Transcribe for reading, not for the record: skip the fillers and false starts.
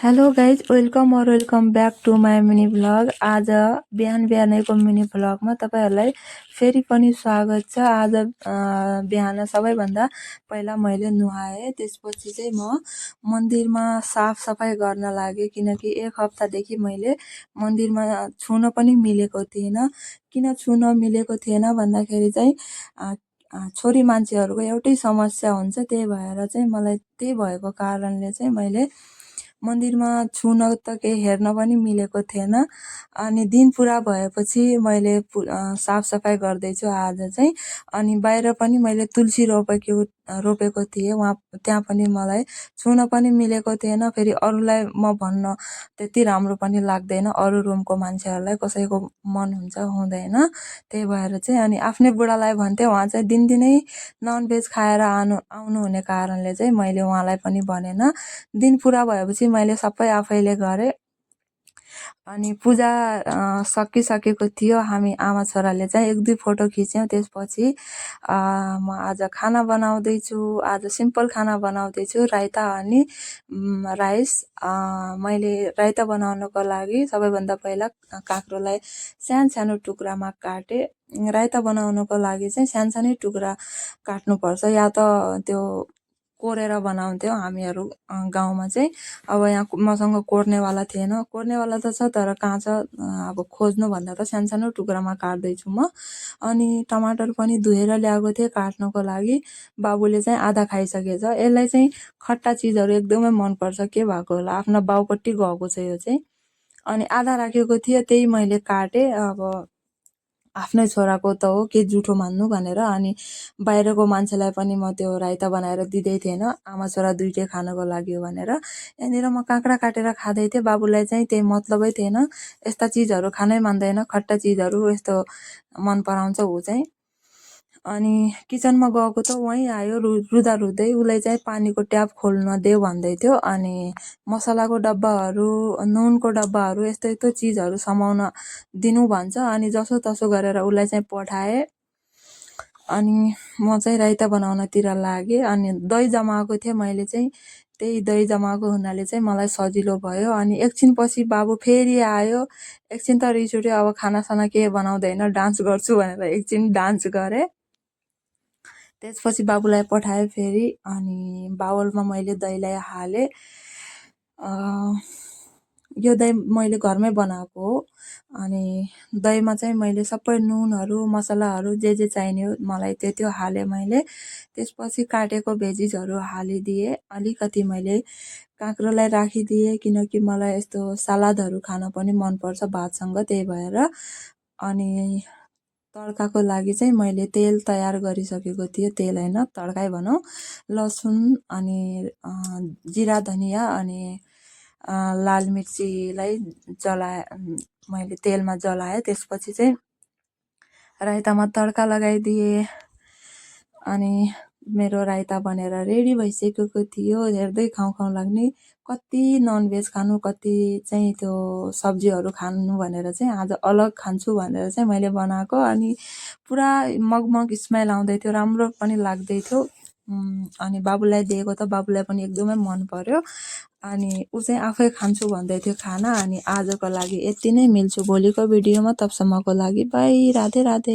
Hello guys welcome back to my mini vlog. आज बिहानैको mini भ्लगमा तपाईँहरूलाई फेरि पनि स्वागत छ। आज बिहान सबैभन्दा पहिला मैले नुहाएँ, त्यसपछि चाहिँ म मन्दिरमा साफ सफाई गर्न लागेँ किनकि एक हप्तादेखि मैले मन्दिरमा छुन पनि मिलेको थिएन। किन छुन मिलेको थिएन भन्दाखेरि चाहिँ छोरी मान्छेहरूको एउटै समस्या हुन्छ, त्यही भएर चाहिँ मलाई त्यही भएको कारणले चाहिँ मैले मन्दिरमा छुन त केही हेर्न पनि मिलेको थिएन। अनि दिन पुरा भएपछि मैले साफ सफाई गर्दैछु आज चाहिँ। अनि बाहिर पनि मैले तुलसी रोपेको थिएँ, त्यहाँ पनि मलाई छुन पनि मिलेको थिएन। फेरि अरूलाई म भन्न त्यति राम्रो पनि लाग्दैन, अरू रुमको मान्छेहरूलाई कसैको मन हुन्छ हुँदैन, त्यही भएर चाहिँ। अनि आफ्नै बुढालाई भन्थेँ, उहाँ चाहिँ दिनदिनै ननभेज खाएर आउनु हुने कारणले चाहिँ मैले उहाँलाई पनि भनेन। दिन पुरा भएपछि मैले सबै आफैले गरेँ। अनि पूजा सकिसकेको थियो। हामी आमा छोराले चाहिँ एक दुई फोटो खिच्यौँ। त्यसपछि म आज खाना बनाउँदैछु। आज सिम्पल खाना बनाउँदैछु, राइता अनि राइस। मैले राइता बनाउनको लागि सबैभन्दा पहिला काँक्रोलाई सानो टुक्रामा काटेँ। राइता बनाउनको लागि चाहिँ सानो टुक्रा काट्नुपर्छ, या त त्यो कोरेर बनाउँथ्यौँ हामीहरू गाउँमा चाहिँ। अब यहाँ मसँग कोर्नेवाला थिएन, कोर्नेवाला त छ तर कहाँ छ, अब खोज्नु भन्दा त सानो टुक्रामा काट्दैछु म। अनि टमाटर पनि धोएर ल्याएको थिएँ काट्नको लागि। बाबुले चाहिँ आधा खाइसकेछ। यसलाई चाहिँ खट्टा चिजहरू एकदमै मनपर्छ, के भएको होला, आफ्नो बाउपट्टि गएको छ यो चाहिँ। अनि आधा राखेको थियो, त्यही मैले काटेँ। अब आफ्नै छोराको त हो, के जुठो मान्नु भनेर। अनि बाहिरको मान्छेलाई पनि म त्यो राइता बनाएर दिँदै थिएन, आमा छोरा दुइटै खानको लागि हो भनेर। यहाँनिर म काँक्रा काटेर खाँदै थिएँ। बाबुलाई चाहिँ त्यही मतलबै थिएन, यस्ता चिजहरू खानै मान्दैन, खट्टा चिजहरू यस्तो मन पराउँछ ऊ चाहिँ। अनि किचनमा गएको त वहीँ आयो रुँदा रुँदै। उसलाई चाहिँ पानीको ट्याप खोल्न देऊ भन्दै थियो। अनि मसलाको डब्बाहरू, नुनको डब्बाहरू, यस्तो चिजहरू समाउन दिनु भन्छ। अनि जसो तसो गरेर उसलाई चाहिँ पठाएँ। अनि म चाहिँ राइता बनाउनतिर लागेँ। अनि दही जमाएको थिएँ मैले चाहिँ, त्यही दही जमाएको हुनाले चाहिँ मलाई सजिलो भयो। अनि एकछिनपछि बाबु फेरि आयो। एकछिन त रिस उठ्यो, अब खानासाना के बनाउँदैन, डान्स गर्छु भनेर एकछिन डान्स गरेँ। त्यसपछि बाबुलाई पठाएँ फेरि। अनि बाउलमा मैले दहीलाई हालेँ। यो दही मैले घरमै बनाएको हो। अनि दहीमा चाहिँ मैले सबै नुनहरू, मसलाहरू जे चाहिने हो मलाई त्यो हालेँ मैले। त्यसपछि काटेको भेजिसहरू हालिदिएँ। अलिकति मैले काँक्रोलाई राखिदिएँ किनकि मलाई यस्तो सलादहरू खान पनि मनपर्छ भातसँग, त्यही भएर। अनि तड्काको लागि चाहिँ मैले तेल तयार गरिसकेको थिएँ, तेल होइन तड्काइ भनौँ। लसुन अनि जिरा धनियाँ अनि लाल मिर्चीलाई मैले तेलमा जलाएँ। त्यसपछि चाहिँ राइतामा तड्का लगाइदिएँ। अनि मेरो राइता बनेर रेडी भइसकेको थियो। हेर्दै खाउँ लाग्ने, कति ननभेज खानु, कति चाहिँ त्यो सब्जीहरू खानु भनेर चाहिँ आज अलग खान्छु भनेर चाहिँ मैले बनाएको। अनि पुरा मगमग स्मेल आउँदै थियो, राम्रो पनि लाग्दै थियो। अनि बाबुलाई दिएको त बाबुलाई पनि एकदमै मन पर्यो। अनि ऊ चाहिँ आफै खान्छु भन्दै थियो खाना। अनि आजको लागि यति नै, मिल्छु भोलिको भिडियोमा, तबसम्मको लागि बाई, राधे राधे।